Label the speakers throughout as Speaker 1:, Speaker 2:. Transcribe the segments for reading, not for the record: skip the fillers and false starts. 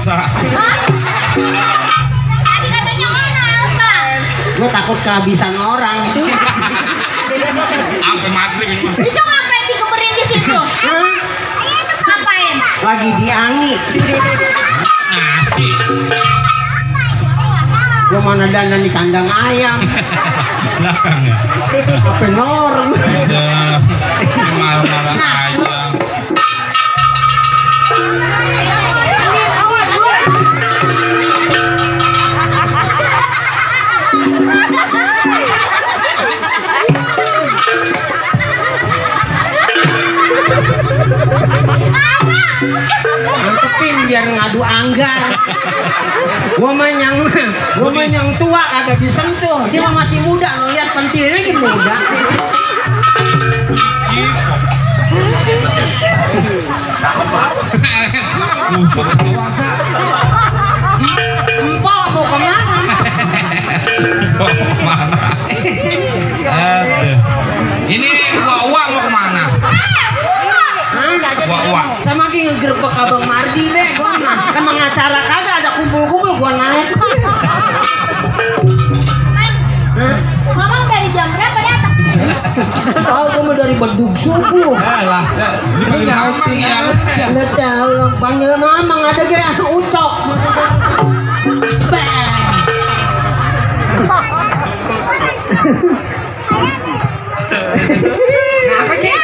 Speaker 1: masa.
Speaker 2: Tadi katanya orang apa?
Speaker 3: Gue takut kehabisan orang.
Speaker 1: Sampai maghrib ini mah.
Speaker 2: Itu ngapain dikemerin di situ?
Speaker 3: Hah?
Speaker 2: Itu ngapain?
Speaker 3: Lagi diangit.
Speaker 1: Nasi.
Speaker 3: Gue mana dandan di kandang ayam.
Speaker 1: Belakang ya.
Speaker 3: Apa norm?
Speaker 1: Udah. Marah-marah aja.
Speaker 3: Mantepin biar ngadu anggar. Gua mah yang tua kagak disentuh. Dia mah masih muda, lo lihat pentilnya lagi muda. Empok mau kemana?
Speaker 1: Kemana? Ini uang mau kemana? Uang.
Speaker 3: Sama lagi ngegerbek Abang Mardi deh. Gua mah emang acara kagak ada kumpul-kumpul gua naik.
Speaker 2: Ngomong dari jam berapa datang?
Speaker 3: Tahu gua mah dari bedug subuh.
Speaker 1: Lah, ini gampang ya.
Speaker 3: Nggak tahu, panggil mamang ada gaya ucok. Bang. Apa sih?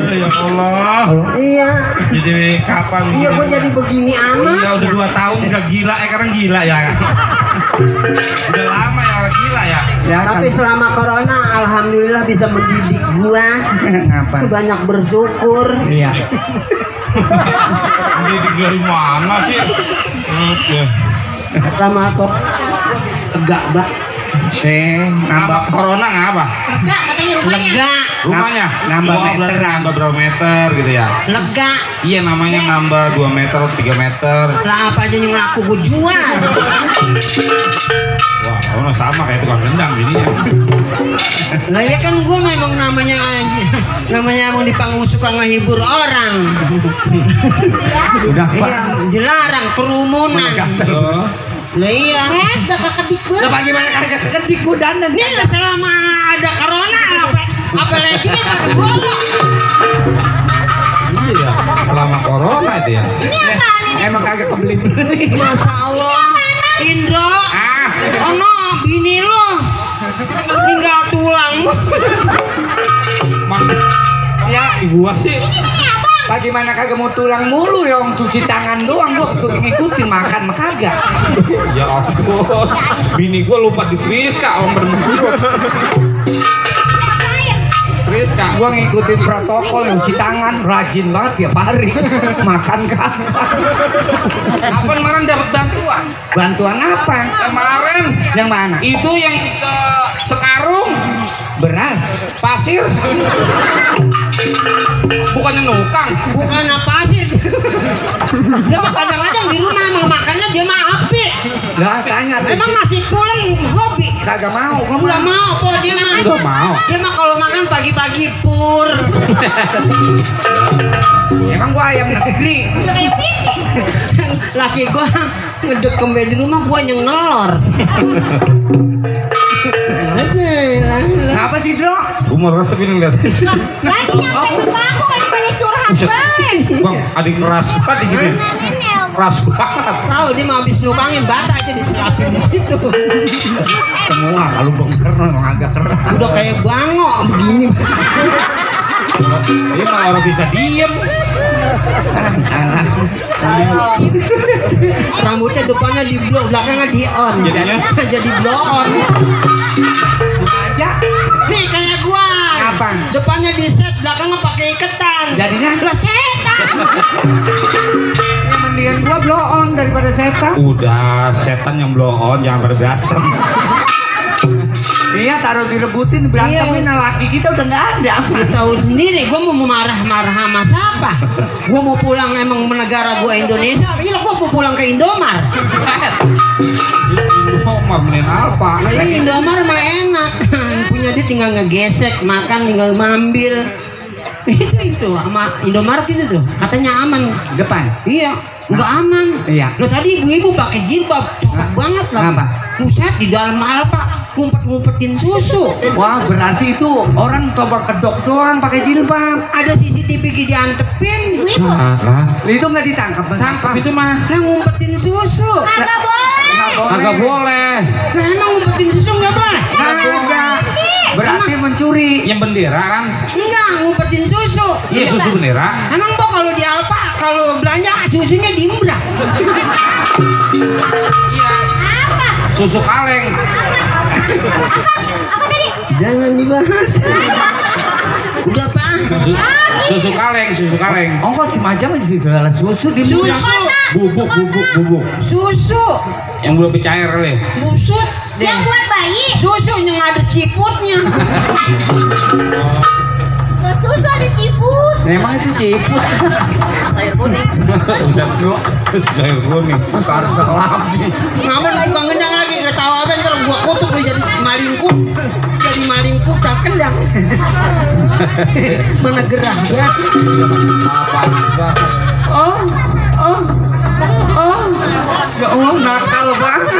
Speaker 1: Ya Allah.
Speaker 3: Iya.
Speaker 1: Jadi kapan?
Speaker 3: Iya, gua jadi begini amat.
Speaker 1: Iya, udah 2 tahun udah gila. Sekarang gila ya. Udah lama ya orang gila ya.
Speaker 3: Tapi selama corona, alhamdulillah bisa mendidik gua. Banyak bersyukur.
Speaker 4: Iya.
Speaker 1: Ini dari mana sih?
Speaker 3: Sama kok tegak bak.
Speaker 1: Nambah corona ngapa?
Speaker 2: Enggak, katanya rumahnya.
Speaker 3: Lega,
Speaker 1: Rumahnya
Speaker 4: Nambah meter.
Speaker 1: nambah berapa meter gitu ya?
Speaker 3: lega.
Speaker 1: Iya namanya nambah 2 meter atau 3 meter.
Speaker 3: Lah apa aja yang laku gua jual.
Speaker 1: Wah, corona sama kayak tukang rendang jadinya.
Speaker 3: Lah ya kan gua memang namanya emang di panggung suka ngehibur orang.
Speaker 4: Udah Pak.
Speaker 3: Iya, dilarang kerumunan.
Speaker 1: Oh.
Speaker 3: Lah iya.
Speaker 2: Gak kekedik gue.
Speaker 3: Lah bagaimana kagak seketik gua dandan. Ini lah selama ada corona apa lagi pakai bola.
Speaker 1: Iya, selama corona itu ya.
Speaker 2: Ini apaan ini?
Speaker 4: Emang kagak kebeli-beli.
Speaker 3: Masya Allah. Indro. Oh no, bini lo tinggal tulang.
Speaker 1: Mas,
Speaker 4: Ya,
Speaker 1: gua sih.
Speaker 2: Ini apa?
Speaker 4: bagaimana kagak mau tulang mulu ya, om cuci tangan doang gua ngikutin makan mah kagak.
Speaker 1: Ya ampun, bini gua lupa di Priska om berdua. Priska,
Speaker 4: Gua ngikutin protokol cuci tangan rajin banget tiap hari. Makan kagak.
Speaker 1: kapan kemarin dapat bantuan?
Speaker 4: Bantuan apa?
Speaker 1: Kemarin
Speaker 4: Yang mana?
Speaker 1: itu yang sekarung
Speaker 4: Beras.
Speaker 1: pasir. Bukannya nukang.
Speaker 3: Bukan apa sih. Dia mah kadang-kadang di rumah emang makannya dia mah api.
Speaker 4: Lah tanya tuh.
Speaker 3: Emang nasi pulen hobi.
Speaker 4: Kagak mau.
Speaker 3: Nggak mau kok dia mah.
Speaker 4: Nggak mau.
Speaker 3: Dia mah kalau makan pagi-pagi pur.
Speaker 4: Emang gua ayam negeri.
Speaker 2: Udah kayak fisik.
Speaker 3: Laki gua ngedek kembali di rumah gua yang nelor.
Speaker 4: Apa sih, Bro?
Speaker 1: Umur resep ini lihat.
Speaker 2: Lagi nyampe rumah aku kayak pada curhat banget.
Speaker 1: Bang, adik keras banget di sini. Keras banget.
Speaker 3: Tahu dia mah habis nukangin bata aja diserapin di situ.
Speaker 4: Semua kalau bongkar memang agak keras.
Speaker 3: Udah kayak bangok begini.
Speaker 1: Dia malah orang bisa diem.
Speaker 3: Rambutnya depannya di blow, belakangnya di on.
Speaker 1: Jadinya?
Speaker 3: Jadi blow on.
Speaker 4: Aja.
Speaker 3: Nih kayak gua.
Speaker 4: Apa?
Speaker 3: Depannya di set, belakangnya pakai iketan.
Speaker 4: Jadinya
Speaker 3: Lah setan.
Speaker 4: ya mendingan gua blow on daripada setan.
Speaker 1: Udah, setan yang blow on, jangan pada berantem.
Speaker 4: Iya, taruh direbutin berantemin laki kita udah nggak ada.
Speaker 3: Lu tahu sendiri, gua mau marah-marah sama siapa? Gua mau pulang emang negara gua Indonesia. Iya, gua mau pulang ke Indomar.
Speaker 1: Indomar beliin apa?
Speaker 3: Nah, ini Indomar mah enak. Punya dia tinggal ngegesek, makan tinggal mambil. Itu sama Indomar gitu tuh. Katanya aman.
Speaker 4: Depan.
Speaker 3: Iya. Nggak aman.
Speaker 4: Iya.
Speaker 3: Lo tadi ibu-ibu pakai jilbab, cocok banget lah.
Speaker 4: Kenapa?
Speaker 3: Buset di dalam alpa ngumpet-ngumpetin susu.
Speaker 4: Wah, berarti itu orang coba kedok doang pakai jilbab.
Speaker 3: Ada CCTV diantepin.
Speaker 2: Ibu,
Speaker 4: Itu nggak ditangkap,
Speaker 1: Tangkap itu mah.
Speaker 3: Nah ngumpetin susu.
Speaker 2: kagak boleh.
Speaker 1: Agak boleh.
Speaker 3: Nah emang ngumpetin susu nggak boleh?
Speaker 4: Nggak boleh. Berarti mencuri.
Speaker 1: Yang bendera kan?
Speaker 3: Enggak, ngumpetin susu.
Speaker 1: Iya susu bendera.
Speaker 3: Emang Bo kalau di Alfa kalau belanja susunya diembrak.
Speaker 1: Iya.
Speaker 2: Apa?
Speaker 1: Susu kaleng.
Speaker 2: Apa tadi?
Speaker 3: Jangan dibahas. Udah Pak.
Speaker 1: Susu kaleng, susu kaleng.
Speaker 4: Oh, kok si Majang masih jualan susu di
Speaker 3: Susu.
Speaker 1: Bubuk.
Speaker 3: Susu.
Speaker 1: Yang belum bercair kali.
Speaker 3: Busut.
Speaker 2: Yang buat bayi.
Speaker 3: Susu yang ada ciputnya.
Speaker 2: Loh, susu ada ciput.
Speaker 4: Memang itu ciput.
Speaker 2: Sayur kuning.
Speaker 1: Bisa tuh. Sayur kuning.
Speaker 4: Harus selami.
Speaker 3: Ngamen suka ngendang lagi nggak tahu apa ntar gua kutuk nih jadi malingkuk. Jadi malingkuk tak kendang. Mana gerah gerak. Oh.
Speaker 4: Ya Allah, nakal banget.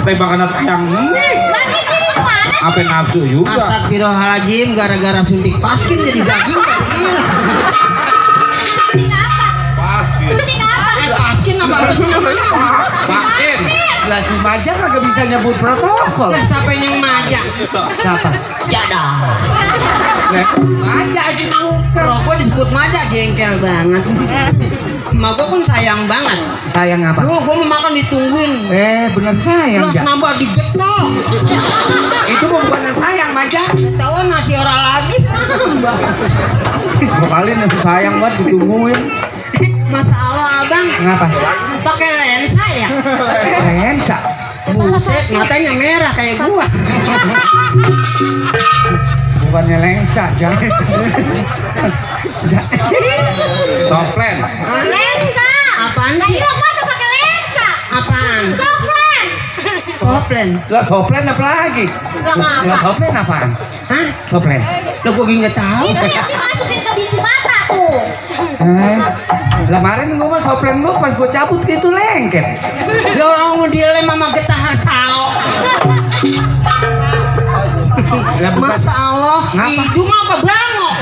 Speaker 1: Tembakan yang
Speaker 2: Lagi kiri kemana?
Speaker 1: apa nafsu juga.
Speaker 3: Astagfirullahaladzim, gara-gara suntik paskin jadi daging tadi.
Speaker 2: Suntik apa?
Speaker 1: Pasti.
Speaker 2: Suntik apa?
Speaker 3: Paskin apa sih namanya?
Speaker 1: Vaksin.
Speaker 4: Lah si Majang kagak bisa nyebut protokol.
Speaker 3: Lah siapa yang majak?
Speaker 4: Siapa?
Speaker 3: Jada.
Speaker 4: Majak aja bukan.
Speaker 3: Rokok disebut majak jengkel banget. Emak gua kan sayang banget.
Speaker 4: Sayang apa?
Speaker 3: Gua mau makan ditungguin.
Speaker 4: Bener sayang,
Speaker 3: Lah
Speaker 4: Jak.
Speaker 3: nambah digetok.
Speaker 4: Itu bukan sayang, Majang.
Speaker 3: Tahu nasi ora lagi nambah.
Speaker 4: Kali nasi sayang banget ditungguin.
Speaker 3: Masalah abang
Speaker 4: Kenapa?
Speaker 3: pakai lensa ya?
Speaker 4: Lensa.
Speaker 3: Buset, matanya merah kayak gua.
Speaker 4: Bukannya lensa, Jak.
Speaker 1: Soplen.
Speaker 2: Lensa.
Speaker 3: Apaan
Speaker 2: Nah,
Speaker 3: sih?
Speaker 2: iya masa pakai lensa.
Speaker 3: Apaan?
Speaker 2: Soplen.
Speaker 3: Koplen.
Speaker 4: Lah soplen apa lagi?
Speaker 2: Lah ngapa?
Speaker 4: Lah soplen apaan?
Speaker 3: Hah?
Speaker 4: Soplen.
Speaker 3: Lo gua nggak tahu.
Speaker 2: Itu yang dimasukin ke biji mata tuh.
Speaker 4: Lah kemarin gua mah soplen gua pas gua cabut itu lengket.
Speaker 3: Lo mau dilem sama getah sao.
Speaker 4: Lah bukan
Speaker 3: Masya Allah,
Speaker 4: Ngapa?
Speaker 3: hidung apa bangok?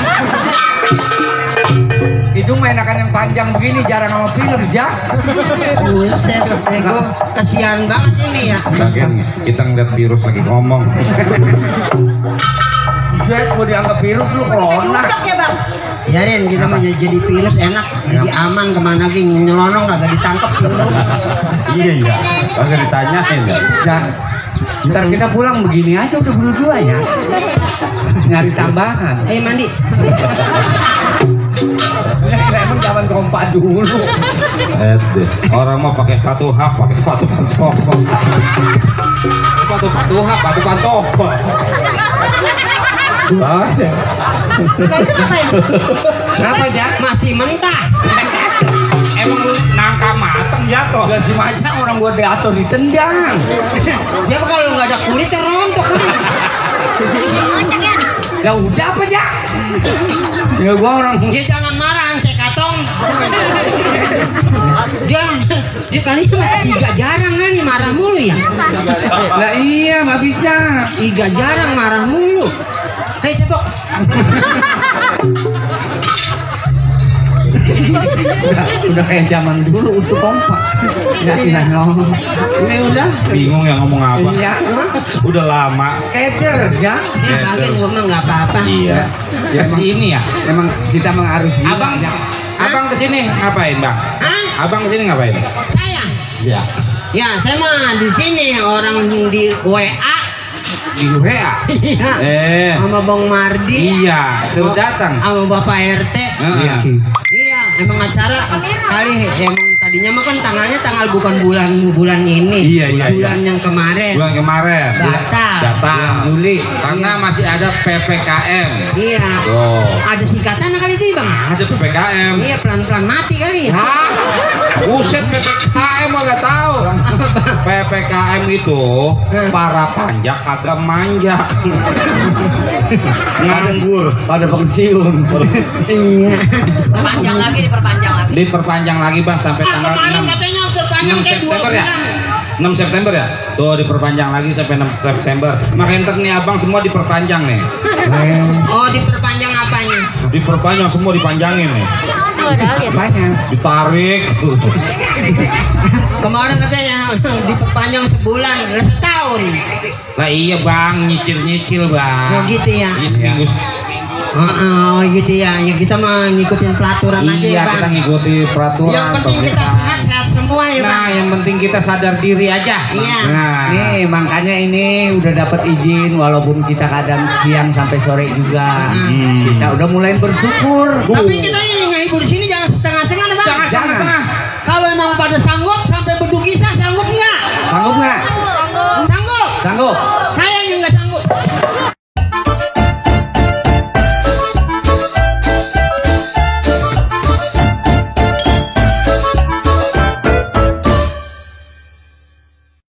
Speaker 4: hidung mah enakan yang panjang begini jarang sama filler, Jak.
Speaker 3: Buset, gua kasihan banget ini ya.
Speaker 1: Bagian kita ngeliat virus lagi ngomong.
Speaker 4: Jak, gua dianggap virus lu corona.
Speaker 2: Udah ya bang.
Speaker 3: Biarin kita mau jadi virus enak, jadi aman kemana lagi nyelonong kagak ditangkap virus.
Speaker 1: Iya. Kagak ditanyain ya.
Speaker 4: Jak, ntar kita pulang begini aja udah berdua ya. Nyari tambahan.
Speaker 3: Mandi.
Speaker 4: Emang zaman kompak dulu.
Speaker 1: Orang mau pakai patuhap, pakai patu pantopel. Patuhap, patu pantopel.
Speaker 2: Nah itu ngapain?
Speaker 4: Kenapa, Jak?
Speaker 3: Masih mentah.
Speaker 1: Emang lu nangka mateng jatuh.
Speaker 4: Gak si Majang orang gua diatur ditendang.
Speaker 3: Dia kalau nggak ada kulitnya rontok.
Speaker 4: Ya udah apa, Jak? Ya gua orang
Speaker 3: Dia jangan marah, saya katong. Dia kali Iga jarang kan marah mulu ya.
Speaker 4: lah iya nggak bisa.
Speaker 3: Iga jarang marah mulu. Hei cepok.
Speaker 4: udah kayak zaman dulu untuk kompak. Nggak tidak ngomong.
Speaker 3: Ini udah.
Speaker 1: Bingung ya ngomong apa.
Speaker 4: Iya.
Speaker 1: Udah lama.
Speaker 4: Keder, Jak.
Speaker 3: Ya bagian gua mah nggak apa-apa.
Speaker 1: Iya.
Speaker 4: Ya,
Speaker 1: Kesini ya.
Speaker 4: Emang kita emang harus gila,
Speaker 1: Abang,
Speaker 4: Jak.
Speaker 1: abang kesini ngapain bang?
Speaker 3: Hah?
Speaker 1: Abang kesini ngapain?
Speaker 3: Saya.
Speaker 1: Iya.
Speaker 3: Ya saya mah di sini orang di WA.
Speaker 1: Di WA.
Speaker 3: Iya. Sama Bang Mardi.
Speaker 1: Iya. Suruh datang.
Speaker 3: Sama Bapak RT.
Speaker 1: Iya.
Speaker 3: Iya, emang acara kali emang tadinya mah kan tanggal bukan bulan ini.
Speaker 1: Iya.
Speaker 3: Bulan yang kemarin.
Speaker 1: Bulan kemarin.
Speaker 3: Datang.
Speaker 1: Bulan Juli. Karena masih ada PPKM.
Speaker 3: Iya.
Speaker 1: Oh.
Speaker 3: Ada singkatan kali sih bang.
Speaker 1: Ada PPKM.
Speaker 3: Iya pelan-pelan mati kali ya.
Speaker 1: Hah? Buset, PPKM agak tahu. PPKM itu para panjak agak manjak. Nganggur.
Speaker 4: Pada pensiun.
Speaker 3: Iya.
Speaker 1: Diperpanjang lagi Bang sampai tanggal
Speaker 3: Kemarin
Speaker 1: 6.
Speaker 3: katanya
Speaker 1: 6
Speaker 3: terpanjang kayak 2
Speaker 1: September ya?
Speaker 3: bulan.
Speaker 1: 6 September ya? Tuh diperpanjang lagi sampai 6 September. Makanya ntar nih abang semua diperpanjang nih.
Speaker 3: Oh, diperpanjang apanya?
Speaker 1: Diperpanjang semua dipanjangin nih.
Speaker 4: Banyak.
Speaker 1: Ditarik.
Speaker 3: Kemarin katanya diperpanjang sebulan, lah setahun.
Speaker 1: Lah iya Bang, nyicil Bang.
Speaker 3: Oh gitu ya.
Speaker 1: Iya seminggu.
Speaker 3: Oh gitu ya. Ya kita mah ngikutin peraturan aja ya
Speaker 1: Iya
Speaker 3: Bang.
Speaker 1: kita ngikuti peraturan.
Speaker 3: Yang penting kita sehat semua ya Bang.
Speaker 1: Nah yang penting kita sadar diri aja.
Speaker 3: Iya.
Speaker 1: Nah,
Speaker 4: Nih makanya ini udah dapat izin walaupun kita kadang siang sampai sore juga.
Speaker 1: Hmm.
Speaker 4: Kita udah mulai bersyukur.
Speaker 3: Tapi kita yang ngehibur di sini